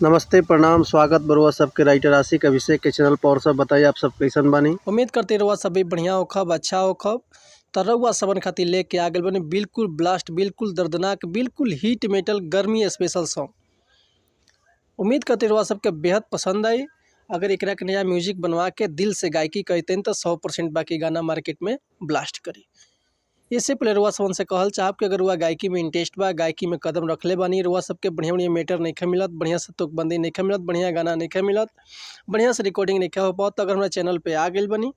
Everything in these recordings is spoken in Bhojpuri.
नमस्ते, प्रणाम, स्वागत बरुआ सबके राइटर आशिक अभिषेक के चैनल पर। और सब बताइए आप सब कैसन बानी? उम्मीद करते रहुआ सभी बढ़िया होखब, अच्छा होखब। त रउआ सबन खातिर लेके आ गइल बानी बिल्कुल ब्लास्ट, बिल्कुल दर्दनाक, बिल्कुल हिट मेटल गर्मी स्पेशल सॉन्ग। उम्मीद करते रहुआ सबके बेहद पसंद आई। अगर एकरा के नया म्यूजिक बनवा के दिल से गायकी करते तो 100% बाकी गाना मार्केट में ब्लास्ट करी। इससे पहले रुआ सबन से कहल चाहब कि अगर रुआ गायकी में इंटरेस्ट बा, गायकी में कदम रखले बानी, रुआ सबके बढ़िया बढ़िया मैटर नहीं मिलत, बढ़िया से तुकबंदी नहीं मिलत, बढ़िया गाना नहीं मिलत, बढ़िया से रिकॉर्डिंग नहीं हो पाओ, तो अगर हमारा चैनल पे आ गइल बनी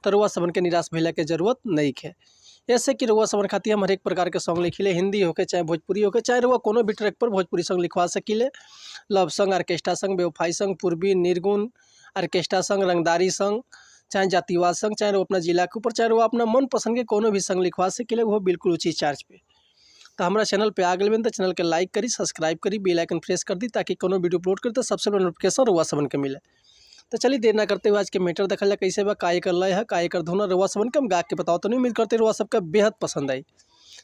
तो रुआ सबन के निराश भइला के जरूरत नहीं है। ऐसे कि रुआ सबन खातिर हम हरेक प्रकार के सॉन्ग लिखिले, हिंदी होके चाहे भोजपुरी होके, चाहे रुआ कोनो भी ट्रैक पर भोजपुरी सॉन्ग लिखवा सकिले। लव सॉन्ग, ऑर्केस्ट्रा संग, बेवफाई संग, पूर्वी निर्गुण ऑर्केस्ट्रा संग, रंगदारी संग, चाहे जातिवाद संग, चाहे वो अपना जिला के ऊपर, चाहे वो अपना मन पसंद के कोनो भी संग लिखवा सकिले, वो बिल्कुल उचित चार्ज पे। तो हमारा चैनल पे आ गइल तो चैनल के लाइक करी, सब्सक्राइब करी, बेल आइकन प्रेस कर दी ताकि कोनो वीडियो अपलोड करी तो सबसे पहले नोटिफिकेशन रुआ सबन के मिले। तो चलिए देर ना करते हुए आज के मैटर देखल जाए कैसे बा, काय कर लय है, काय कर धुना, रुआ सबन के हम गा के बताओ तो नहीं। उम्मीद करते रुआ सबका बेहद पसंद आई।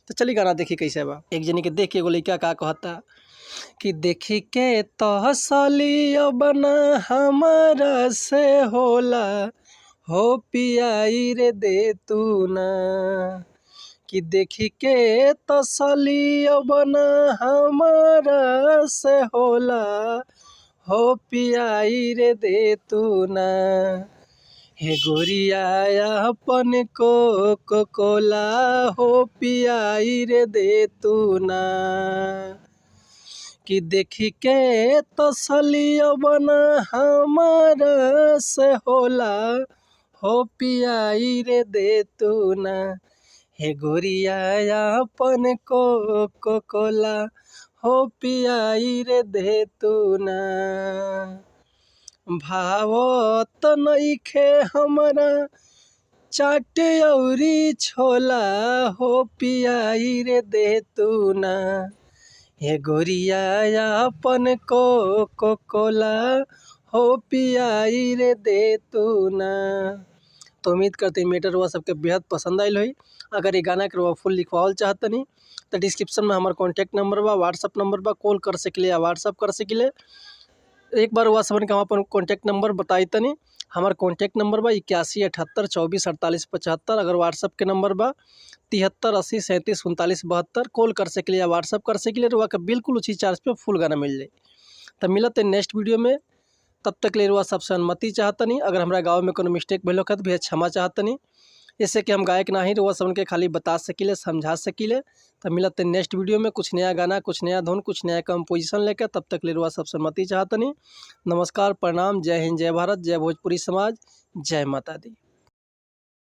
तो चलिए गाना देखी कैसे बा। एक जनी के देख के एगो लइका का कहता कि देखी के तहसलियो बना हमारा से होला, हो पियाई रे दे तू ना। कि देखी के तसलियो बना हमारा से होला, हो पियाई रे दे तू ना। हे गोरिया अपन को कोला, हो पियाई रे दे तू ना। कि देखी के तसलियो बना हमारा से होला, हो पियाई रे दे तू ना। हे गोरिया अपन को कोला, हो पियाई रे दे तू ना। भावत नइखे हमरा चाट औरी छोला, हो पियाई रे दे तू ना। हे गोरिया अपन को कोला, हो पियाई रे दे तू ना। तो उम्मीद करते हैं मैटर रुआ सबके बेहद पसंद आयल होई। अगर ये गाना के रुआ फुल लिखवावल चाहतनी तो डिस्क्रिप्शन में हमार कॉन्टैक्ट नंबर बा, व्हाट्सअप नंबर बा, कॉल कर सकिले या व्हाट्सअप कर सकिले। एक बार रुआ सबन के हम अपन कॉन्टैक्ट नंबर बताई तनी। हमार कॉन्टैक्ट नंबर बा 81 78 24 48 75। अगर व्हाट्सअप के नंबर बा 73 80 37 39 72। कॉल कर सकिले या व्हाट्सअप कर सकिले, रुआ के बिल्कुल उसी चार्ज पे फुल गाना मिल जाए। तो मिलत है नेक्स्ट वीडियो में, तब तक ले रुआ सबसे अनुमति चाहतनी। अगर हमारा गाँव में कोनो मिस्टेक भइल होखे तो भैया क्षमा चाहतनी। जैसे कि हम गायक नाही, रुआ सबन के खाली बता सकिले, समझा सकिले। तो मिलत है नेक्स्ट वीडियो में कुछ नया गाना, कुछ नया धुन, कुछ नया कंपोजिशन लेकर। तब तक ले रुआ सबसे अनुमति चाहतनी। नमस्कार, प्रणाम, जय हिंद, जय भारत, जय भोजपुरी समाज, जय माता दी।